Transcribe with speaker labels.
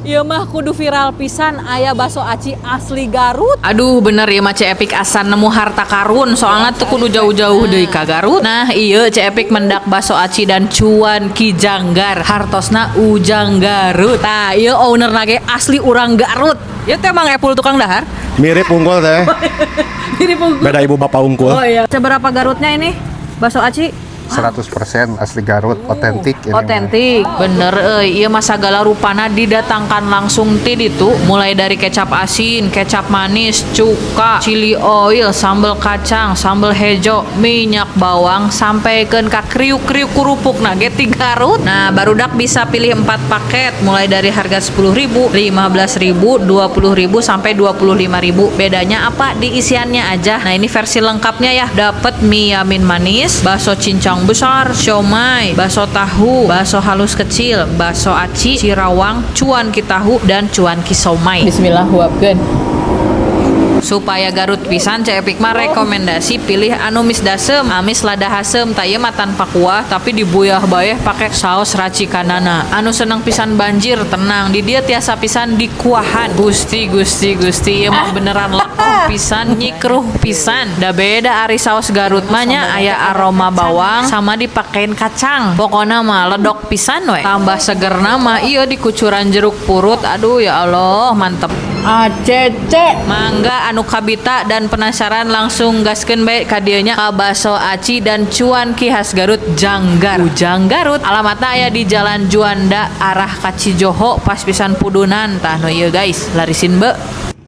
Speaker 1: Ieu mah kudu viral pisan, aya baso aci asli Garut.
Speaker 2: Aduh, bener ya mah, Ceu Epik asa nemu harta karun, soalnya tuh kudu jauh-jauh deui ka Garut. Nah, iya, Ceu Epik mendak baso aci dan cuanki janggar, hartosna Ujang Garut.
Speaker 1: Nah, ieu owner ge asli urang Garut. Ya teh Mang Epul tukang dahar.
Speaker 3: Mirip unggul teh.
Speaker 1: Mirip unggul.
Speaker 3: Beda ibu bapak unggul.
Speaker 1: Oh iya. Seberapa Garutnya ini baso aci?
Speaker 4: 100% asli Garut, otentik ini mah.
Speaker 1: Otentik.
Speaker 2: Bener euy, ieu mah sagala rupana didatangkan langsung ti ditu, mulai dari kecap asin, kecap manis, cuka, chili oil, sambal kacang, sambal hejo, minyak bawang, sampaikan ka kriuk-kriuk kerupuk nah ge ti Garut. Nah, barudak bisa pilih 4 paket mulai dari harga 10.000, 15.000, 20.000 sampai 25.000. Bedanya apa? Di isiannya aja. Nah, ini versi lengkapnya ya. Dapat mie yamin manis, bakso cincang besar, siomay, bakso tahu, bakso halus kecil, bakso aci, cirawang, cuanki tahu, dan cuanki somai.
Speaker 5: Bismillah, huapkeun.
Speaker 2: Supaya Garut pisan, Ceu Epik mah rekomendasi pilih anu amis dasem, amis lada hasem. Tah, ieu mah tanpa kuah tapi dibuyah bayeh pakai saus racikanana. Anu seneng pisan banjir, tenang, di dieu tiasa pisan dikuahan. Gusti Gusti Gusti, ieu mah beneran lekoh pisan, nyikruh pisan. Da beda ari saus Garut mah nya, aya aroma bawang sama dipakein kacang. Pokoknya mah ledok pisan we. Tambah seger nama iya dikucuran jeruk purut. Aduh, ya Allah, mantep.
Speaker 5: ACC.
Speaker 2: Mangga anu kabita dan penasaran langsung gaskeun bae ka dieu nya, ka baso aci dan cuanki khas Garut Janggar. Ujang Garut. Alamatna aya di Jalan Juanda arah ka Cijoho, pas pisan Pudunan. Tah, nu ieu guys, larisin be.